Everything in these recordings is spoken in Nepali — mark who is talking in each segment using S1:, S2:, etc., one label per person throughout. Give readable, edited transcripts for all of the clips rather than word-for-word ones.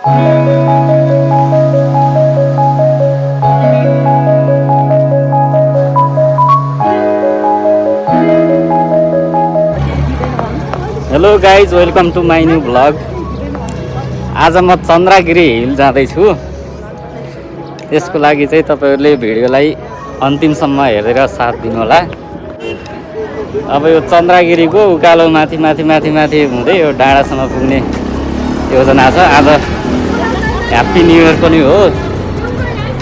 S1: Hello guys, welcome to my new vlog. आज म चन्द्रगिरी हिल जाँदैछु। त्यसको लागि चाहिँ तपाईँहरूले भिडियोलाई अन्तिमसम्म हेरेर साथ दिनुहोला। अब यो चन्द्रगिरीको उकालो माथि माथि माथि माथि हुँदै यो डाँडासम्म पुग्ने योजना छ। आज ह्याप्पी न्यु इयर पनि हो।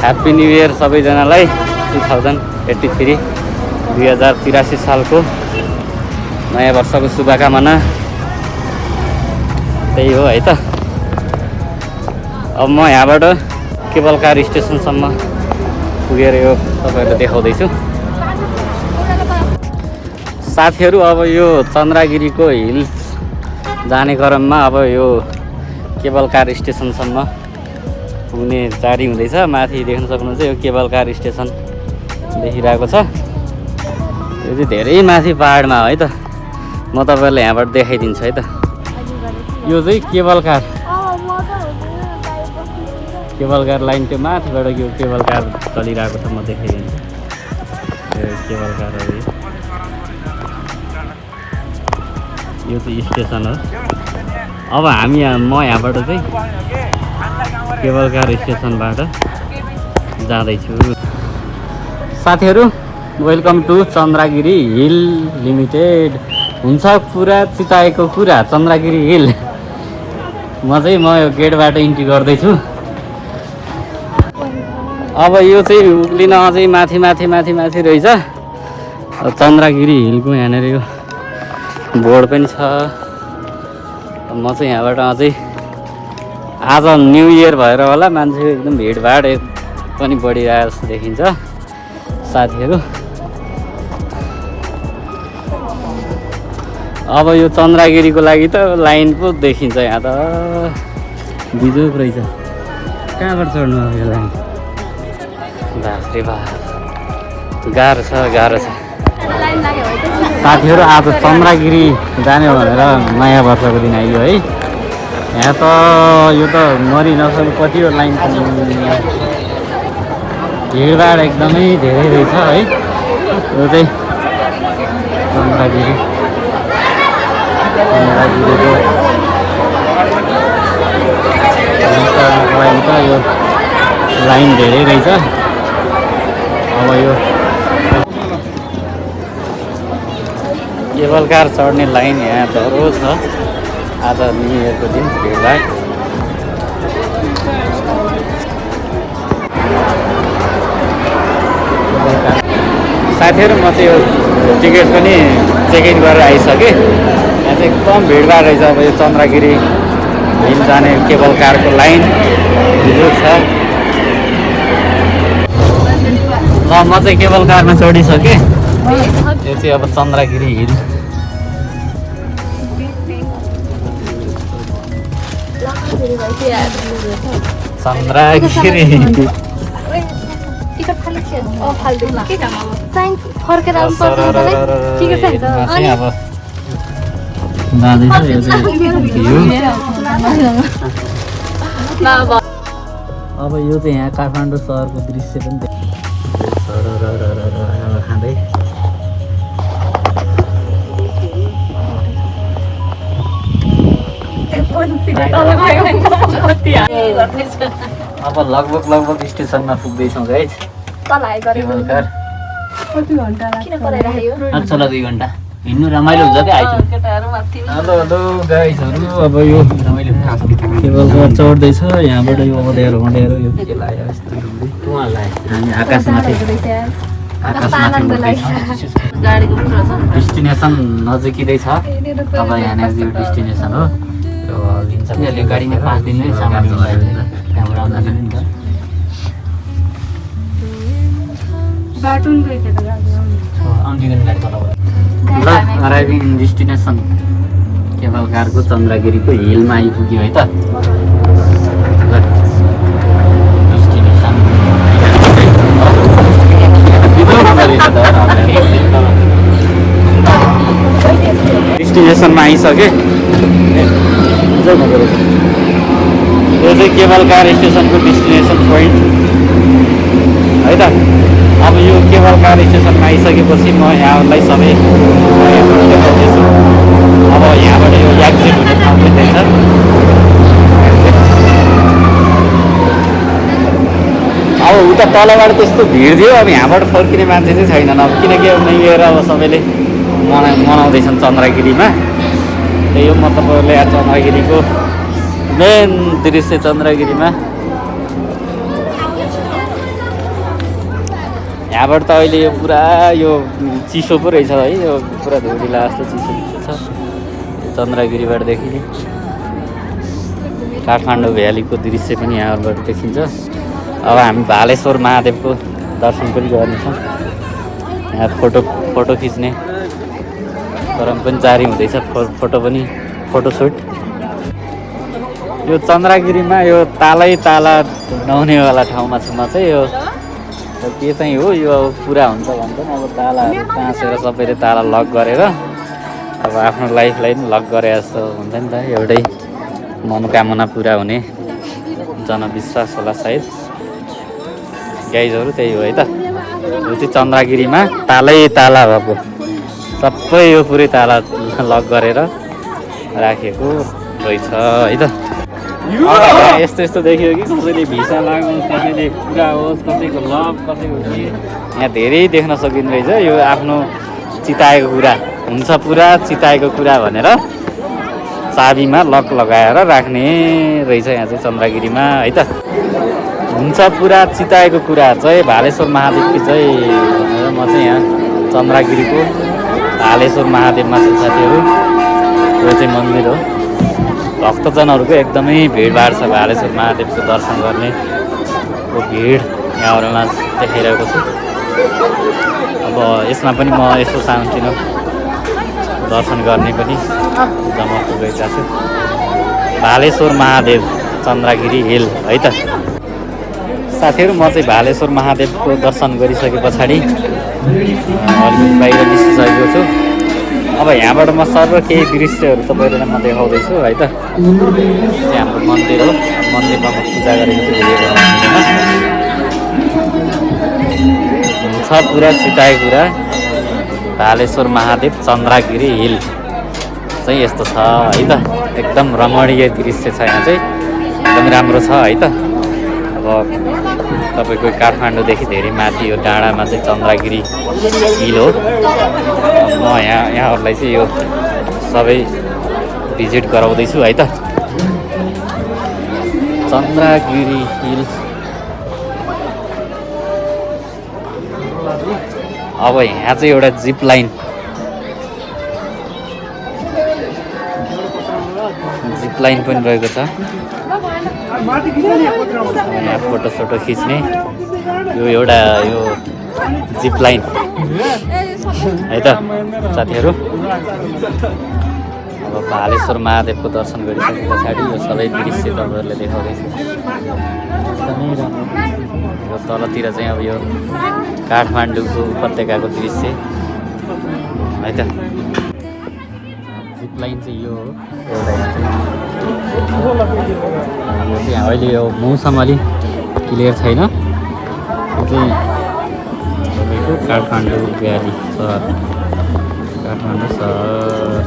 S1: ह्याप्पी न्यु इयर सबैजनालाई। 2083 सालको नयाँ वर्षको शुभकामना। त्यही हो है त। अब म यहाँबाट केबल कार स्टेसनसम्म पुगेर यो तपाईँहरूलाई देखाउँदैछु। साथीहरू, अब यो चन्द्रगिरीको हिल जाने क्रममा अब यो केबल कार स्टेसनसम्म पुग्ने जारी हुँदैछ। माथि देख्न सक्नुहुन्छ यो केबल कार स्टेसन देखिरहेको छ। यो चाहिँ धेरै माथि पहाडमा हो है त। म तपाईँहरूलाई यहाँबाट देखाइदिन्छु है त। यो चाहिँ केबल कार लाइन, त्यो माथिबाट यो केबल कार चलिरहेको छ। म देखाइदिन्छु यो केबल कारहरू। यो चाहिँ स्टेसन हो। अब म यहाँबाट चाहिँ केबल कार स्टेसनबाट जाँदैछु। साथीहरू, welcome to Chandragiri hill limited. हुन्छ पुरा चिताएको कुरा चन्द्रगिरी हिल। म यो गेटबाट इन्ट्री गर्दैछु। अब यो चाहिँ उक्लिन अझै माथि माथि माथि माथि रहेछ चन्द्रगिरी हिलको। यहाँनिर यो बोर्ड पनि छ। म चाहिँ यहाँबाट अझै आज न्यु इयर भएर होला मान्छेको एकदम भिडभाड पनि बढिरहेको जस्तो देखिन्छ साथीहरू। अब यो चन्द्रगिरीको लागि त लाइन पो देखिन्छ। यहाँ त बिजोक रहेछ। कहाँबाट चढ्नु अब यो लाइन? बाफ्रे बाफ, गाह्रो छ गाह्रो छ साथीहरू। आज चन्द्रगिरी जाने भनेर नयाँ वर्षको दिन आइयो है। यहाँ त यो त मरि नसक्नु कतिवटा लाइन भिडभाड एकदमै धेरै रहेछ है। यो चाहिँ चन्द्रगिरीको लागि त यो लाइन धेरै रहेछ। अब यो केबल कार चढ्ने लाइन यहाँ धरो छ। आज न्यु इयरको दिन भिडभाड। साथीहरू, म चाहिँ यो टिकट पनि चेक इन गरेर आइसकेँ। यहाँ चाहिँ एकदम भिडभाड रहेछ। अब यो चन्द्रगिरी हिल जाने केबल कारको लाइन भिडियो छ। ल, म चाहिँ केबल कारमा चढिसकेँ। यो चाहिँ अब चन्द्रगिरी हिल। चन्द्रगिरी अब यो चाहिँ यहाँ काठमाडौँ सहरको दृश्य पनि खाँदै। अब लगभग स्टेसनमा पुग्दैछौँ गाइज। केबल कार 2 घन्टा हिँड्नु रमाइलो हुन्छ क्या। हेलो गाइजहरू, अब यो केबल कार चढ्दैछ। यहाँबाट यो अँध्यारो यो के लाग्यो यस्तो हामी आकाशमाथि डेस्टिनेसन नजिकै छ। अब यहाँनिर यो डेस्टिनेसन हो। यो लिन्छ कि अहिले गाडीमा 5 दिन नै सामान त्यहाँबाट आउँदाखेरि नि त ल, अराइभिङ डेस्टिनेसन केबल कारको चन्द्रगिरीको हिलमा आइपुग्यो है त। डेस्टिनेसनमा आइसके। यो चाहिँ केबल कार स्टेसनको डेस्टिनेसन पोइन्ट है त। अब यो केबल कार स्टेसनमा आइसकेपछि म यहाँहरूलाई सबै यहाँबाट देखाउँदैछु। अब यहाँबाट यो एक्जिट हुने ठाउँ पनि रहेछ। अब उता तलबाट त्यस्तो भिड थियो, अब यहाँबाट फर्किने मान्छे चाहिँ छैनन् अब, किनकि अब नैएर अब सबैले मनाउँदैछन् चन्द्रगिरीमा। त्यही हो म तपाईँहरूले यहाँ चन्द्रगिरीको मेन दृश्य चन्द्रगिरीमा। यहाँबाट त अहिले यो पुरा यो चिसो पो रहेछ है, यो पुरा धुरीला जस्तो चिसो छ चन्द्रगिरीबाट देखिने। काठमाडौँ भ्यालीको दृश्य पनि यहाँबाट देखिन्छ। अब हामी भालेश्वर महादेवको दर्शन पनि गर्नेछौँ। यहाँ फोटो खिच्ने क्रम पनि जारी हुँदैछ, फोटोसुट। यो चन्द्रगिरीमा यो ताला नुहाउनेवाला ठाउँमा छुमा चाहिँ यो के चाहिँ हो, यो अब पुरा हुन्छ भन्छन्। अब तालाहरू टाँसेर सबैले ताला लक गरेर अब आफ्नो लाइफलाई पनि लक गरे जस्तो हुन्छ नि त। एउटै मनोकामना पुरा हुने जनविश्वास होला सायद। गाइजहरू त्यही हो है त। यो चाहिँ चन्द्रगिरीमा ताला भएको सबै यो पुरै ताला लक गरेर राखेको रहेछ है त। यस्तो देखियो कि कसैले भिसा लागोस्, कसैले पुरा होस्, कसैको लभ, कसैको के, यहाँ धेरै देख्न सकिने रहेछ। यो आफ्नो चिताएको कुरा हुन्छ, पुरा चिताएको कुरा भनेर चाबीमा लक लगाएर राख्ने रहेछ यहाँ चाहिँ चन्द्रगिरीमा है त। हुन्छ पुरा चिताएको कुरा चाहिँ भालेश्वर महादेवकी चाहिँ भनेर म चाहिँ यहाँ चन्द्रगिरीको भालेश्वर महादेवमा छु साथीहरू। यो चाहिँ मन्दिर हो, भक्तजनहरूको एकदमै भिडभाड छ। भालेश्वर महादेवको दर्शन गर्नेको भिड यहाँहरूमा देखाइरहेको छु। अब यसमा पनि म यसो सानोतिनो दर्शन गर्ने पनि जमर्को गइरहेको छु। भालेश्वर महादेव चन्द्रगिरी हिल है त साथीहरू। म चाहिँ भालेश्वर महादेवको दर्शन गरिसके पछाडि अलिकति बाहिर निस्किसकेको छु। अब यहाँबाट म सर्व केही दृश्यहरू तपाईँहरूलाई म देखाउँदैछु है त। चाहिँ हाम्रो मन्दिर हो, मन्दिरमा म पूजा गरेको छु भिडियो बनाउँदैन। छ पुरा चिताएको कुरा भालेश्वर महादेव चन्द्रगिरी हिल चाहिँ यस्तो छ है त। एकदम रमणीय दृश्य छ यहाँ चाहिँ, एकदम राम्रो छ है त। अब तपाईँको काठमाडौँदेखि धेरै माथि यो डाँडामा चाहिँ चन्द्रगिरी हिल हो। म यहाँहरूलाई चाहिँ यो सबै भिजिट गराउँदैछु है त। चन्द्रगिरी हिल। अब यहाँ चाहिँ एउटा जिप लाइन पनि रहेको छ। यहाँ फोटो खिच्ने यो एउटा यो जिप लाइन है त साथीहरू। अब भालेश्वर महादेवको दर्शन गरिसके पछाडि यो सबै दृश्य तपाईँहरूले देखाउँदैछु। एकदमै राम्रो। यो तलतिर चाहिँ अब यो काठमाडौँको उपत्यकाको दृश्य है त। जिप लाइन चाहिँ यो हो एउटा चाहिँ अहिले यो मौसम अलिक क्लियर छैन। यो चाहिँ तपाईँको काठमाडौँ भ्याली सहर, काठमाडौँ सहर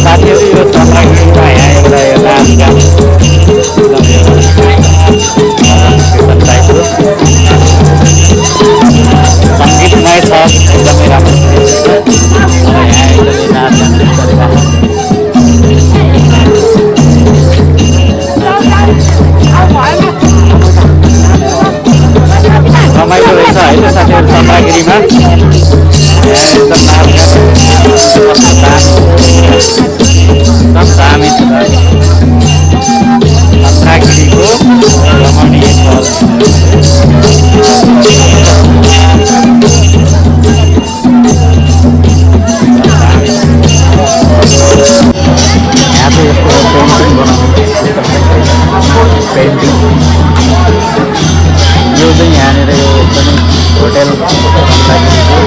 S1: साथीहरू। यो चन्द्रगिरीमा यहाँ एउटा यो सङ्गीतमय छ, एकदमै राम्रो यहाँ एकदमै नाचगान रमाइलो रहेछ है त साथीहरू चन्द्रगिरीमा। एकदम नाचगान एकदम दामी छ चन्द्रगिरीको रमणीय स्थल। यहाँ चाहिँ यस्तो पेन्टिङ यो चाहिँ यहाँनिर यो एकदमै होटेल चन्द्रगिरीको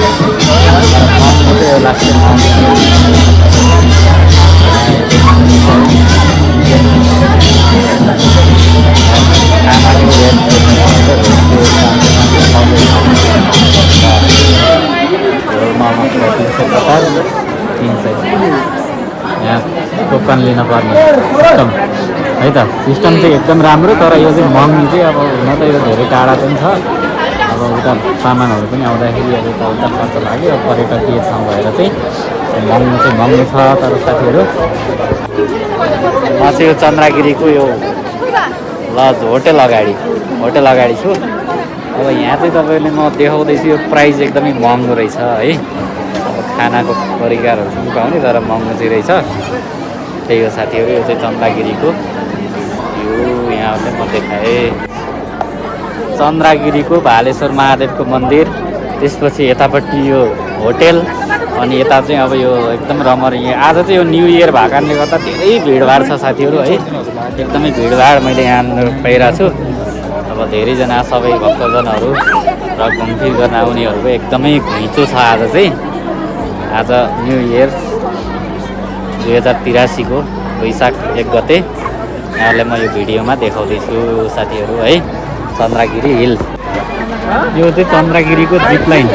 S1: लिनुपर्ने सिस्टम है त। सिस्टम चाहिँ एकदम राम्रो, तर यो चाहिँ महँगी चाहिँ अब हुन त यो धेरै टाढा पनि छ। अब उता सामानहरू पनि आउँदाखेरि अब यताउता खर्च लाग्यो। अब पर्यटकीय ठाउँ भएर चाहिँ महँगो छ। तर साथीहरू म चाहिँ यो चन्द्रगिरीको यो लज होटेल अगाडि छु। अब यहाँ चाहिँ तपाईँले म देखाउँदैछु, यो प्राइस एकदमै महँगो रहेछ है। अब खानाको परिकारहरू पनि पाउने, तर महँगो चाहिँ रहेछ। त्यही हो साथीहरू, यो चाहिँ चन्द्रगिरीको यो यहाँ चाहिँ म देखाएँ चन्द्रगिरीको भालेश्वर महादेवको मन्दिर। त्यसपछि यतापट्टि यो होटेल, अनि यता चाहिँ अब यो एकदम रमणीय। आज चाहिँ यो न्यू इयर भएको कारणले गर्दा धेरै भिडभाड छ साथीहरू है। एकदमै भिडभाड मैले यहाँ पाइरहेको छु। अब धेरैजना सबै भक्तजनहरू र घुमफिर गर्न आउनेहरूको एकदमै घुइँचो छ आज चाहिँ। आज न्यू इयर 2083 को वैशाख 1 गते यहाँलाई म यो भिडियोमा देखाउँदैछु साथीहरू है। चन्द्रगिरी हिल यो चाहिँ चन्द्रगिरीको जिप लाइन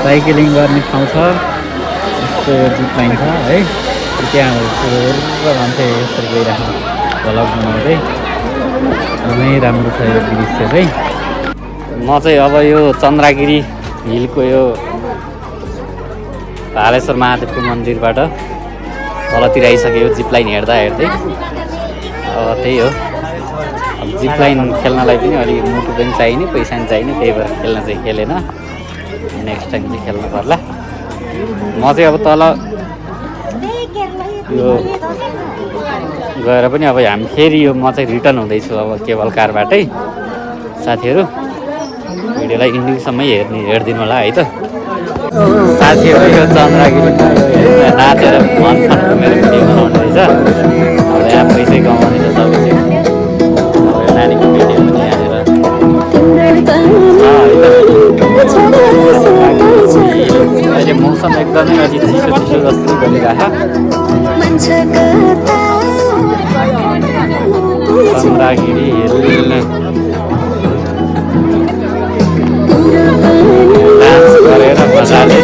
S1: साइक्लिङ गर्ने ठाउँ छ। यस्तो यो जिप लाइन छ है। त्यहाँ मान्छे यसरी गइरहेको भ्लग बनाउँदै एकदमै राम्रो छ यो दृश्य चाहिँ। म चाहिँ अब यो चन्द्रगिरी हिलको यो भालेश्वर महादेवको मन्दिरबाट तलतिर आइसक्यो। जिप लाइन हेर्दा हेर्दै अब त्यही हो। अब जिप लाइन खेल्नलाई पनि अलिक मुटु पनि चाहिने, पैसा पनि चाहिने, त्यही भएर खेल्न चाहिँ खेलेन। नेक्स्ट टाइम चाहिँ खेल्नु पर्ला। म चाहिँ अब तल यो गएर पनि अब हामी फेरि यो म चाहिँ रिटर्न हुँदैछु अब केबल कारबाटै। साथीहरू भिडियोलाई इन्डिङसम्मै हेरिदिनु होला है त। साथीहरू यो चन्द्रगिरीमा नाचेर मन खानु मेरो भिडियो बनाउनु रहेछ। अब यहाँ पैसै कमाउने छ सबै चाहिँ। अब नानीको भिडियो पनि यहाँनिर अहिले मौसम एकदमै अलि चिसो जस्तो गरिरहेको चन्द्रगिरी हिल डान्स गरेर मजाले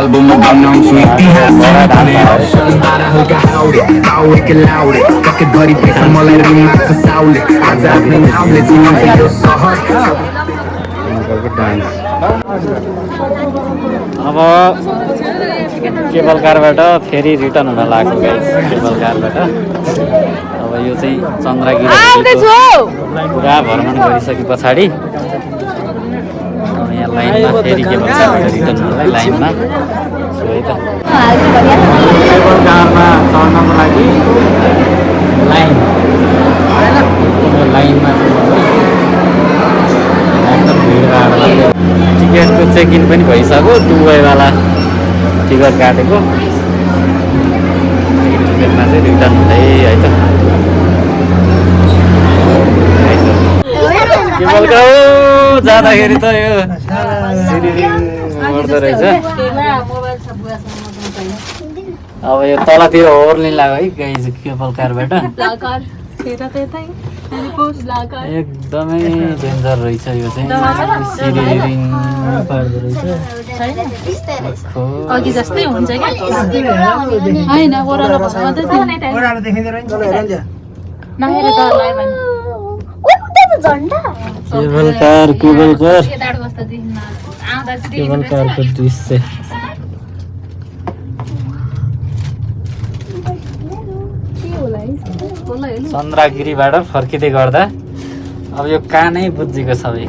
S2: album unknown to इतिहास बने options बारा हल्का हाउडे आउ एक लाउडे कके भरि पैसा मलाई रिममा खसाउले आज आफ्नै नामले चिनाउँछ यो सहर।
S1: अब केबल कारबाट फेरि रिटर्न हुन लाग्यो गाइस। केबल कारबाट अब यो चाहिँ चन्द्रगिरी पुरा भ्रमण गरिसके पछाडि यहाँ लाइनमा फेरि केबल कारबाट रिटर्न हुनलाई लाइनमा छु है त। केबल कारमा चढ्नको लागि लाइनमा एकदम भिडभाड लाग्यो। टिकटको चेक इन पनि भइसक्यो। 2 वेवाला टिकट काटेको। टिकटमा चाहिँ रिटर्न हुँदै है त। केबल कार जाँदाखेरि त यो सिरिरिङ गर्दो रहेछ। अब यो तलतिर ओर्लिन लाग्यो है गाइस केबल कारबाट। एकदमै डेन्जर रहेछ यो चाहिँ। सिरिरिङ पार्दो रहेछ।
S3: अघि जस्तै हुन्छ क्या होइन ओह्रालो मात्रै ओह्रालो देखिँदैन
S1: केबल कारको दृश्य चन्द्रगिरीबाट फर्किँदै गर्दा अब यो कानै बुझेको सबै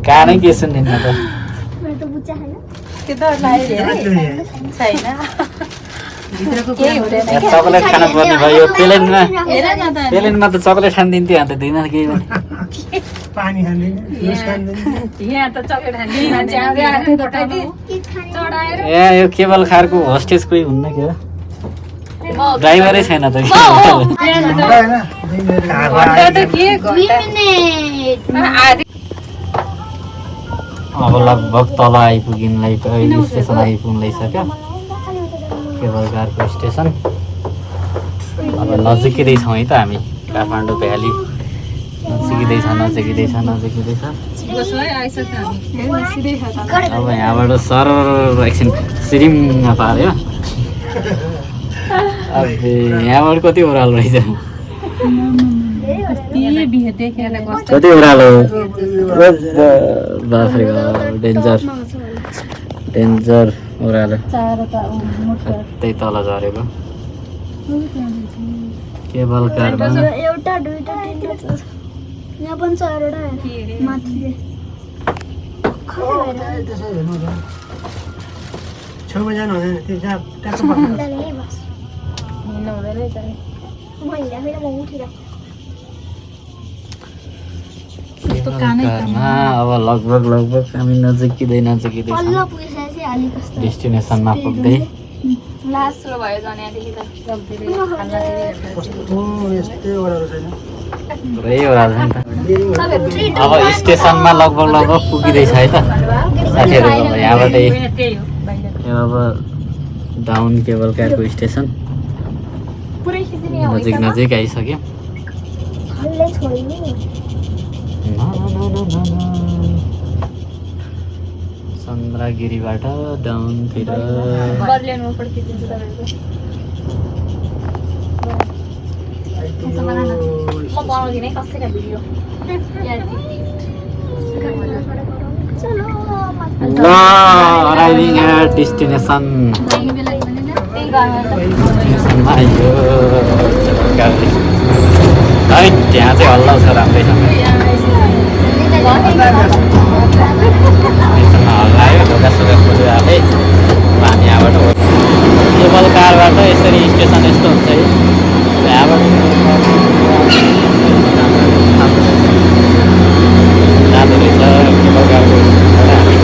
S1: कानै के सुन्दैन त। चकलेट खानु पर्ने भयो यो प्लेनमा त चकलेट खानिदिन्थ्यो अन्त दिन केही पनि ए यो केबल कारको होस्टेज कोही हुन्न के हो? ड्राइभरै छैन त। अब लगभग तल आइपुग्नलाई स्टेसन आइपुग्न सक्यो केबल कारको स्टेसन। अब नजिकै छौँ है त हामी काठमाडौँ भ्याली नजिकिँदैछ नजिकिँदैछ नजिकिँदैछ अब यहाँबाट सर एकछिन सिरिङमा पार्यो अब यहाँबाट कति ओह्रालो रहेछ कति ओह्रालो बाफ्रे डेन्जर डेन्जर ओह्रालो त्यही तल झरेको केबल कारमा
S4: एउटा दुईटा तिनवटा यहाँ पनि छ एउटा माथि
S5: छेउमा जानु हुँदैन त्यो जहाँ ट्याक्क
S1: कारमा अब लगभग हामी नजिकिँदै डेस्टिनेसनमा पुग्दै पुरै ओह्रालो छ नि त अब स्टेसनमा लगभग पुगिँदैछ है त साथीहरू अब यहाँबाटै यो अब डाउन केबल कारको स्टेसन नजिक आइसक्यो चन्द्रगिरीबाट डाउनतिर ल अराइभिङ एट डेस्टिनेसन डेस्टिनेसनमा आइयो है त्यहाँ चाहिँ हल्ला छ राम्रैसँग हल्ला आयो ढोकासोका खोल्यो आफै हामी यहाँबाट केबल कारबाट यसरी स्टेसन यस्तो हुन्छ है यहाँबाट जाँदो रहेछ केबल कारको हामी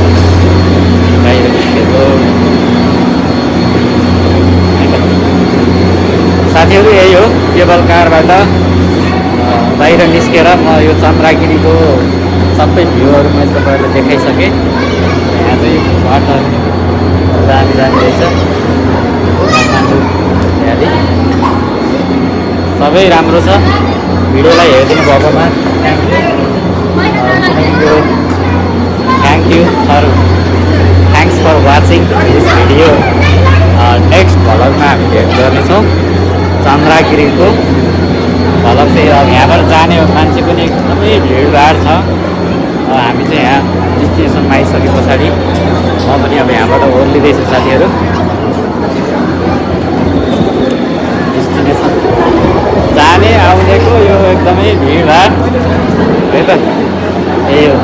S1: बाहिर निस्केको साथीहरू यही हो केबल कारबाट बाहिर निस्केर म यो चन्द्रगिरीको सबै भ्यूहरू मैले तपाईँहरूलाई देखाइसकेँ यहाँ चाहिँ वाटर दामी रहेछ काठमाडौँ भ्याली सबै राम्रो छ भिडियोलाई हेरिदिनु भएकोमा thanks for watching this video next भ्लगमा हामी भेट गर्नेछौँ चन्द्रगिरीको भ्लग चाहिँ अब यहाँबाट जाने मान्छे पनि एकदमै भिडभाड छ हामी चाहिँ यहाँ डेस्टिनेसनमा आइसके पछाडि म पनि अब यहाँबाट ओर्लिँदैछु साथीहरू डेस्टिनेसन जाने आउनेको यो एकदमै भिडभाड है त यही हो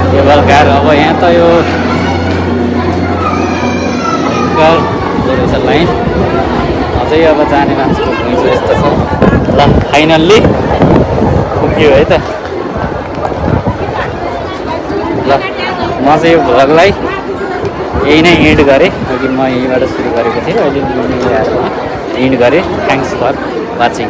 S1: केबल कार अब यहाँ त यो रहेछ लाइन अझै अब जाने मान्छेको घुइँचो यस्तो छ ल फाइनल्ली पुग्यो है त ल म चाहिँ यो भ्लगलाई यही नै एन्ड गरेँ अघि म यहीँबाट सुरु गरेको थिएँ अहिले एन्ड गरेँ थ्याङ्क्स फर वाचिङ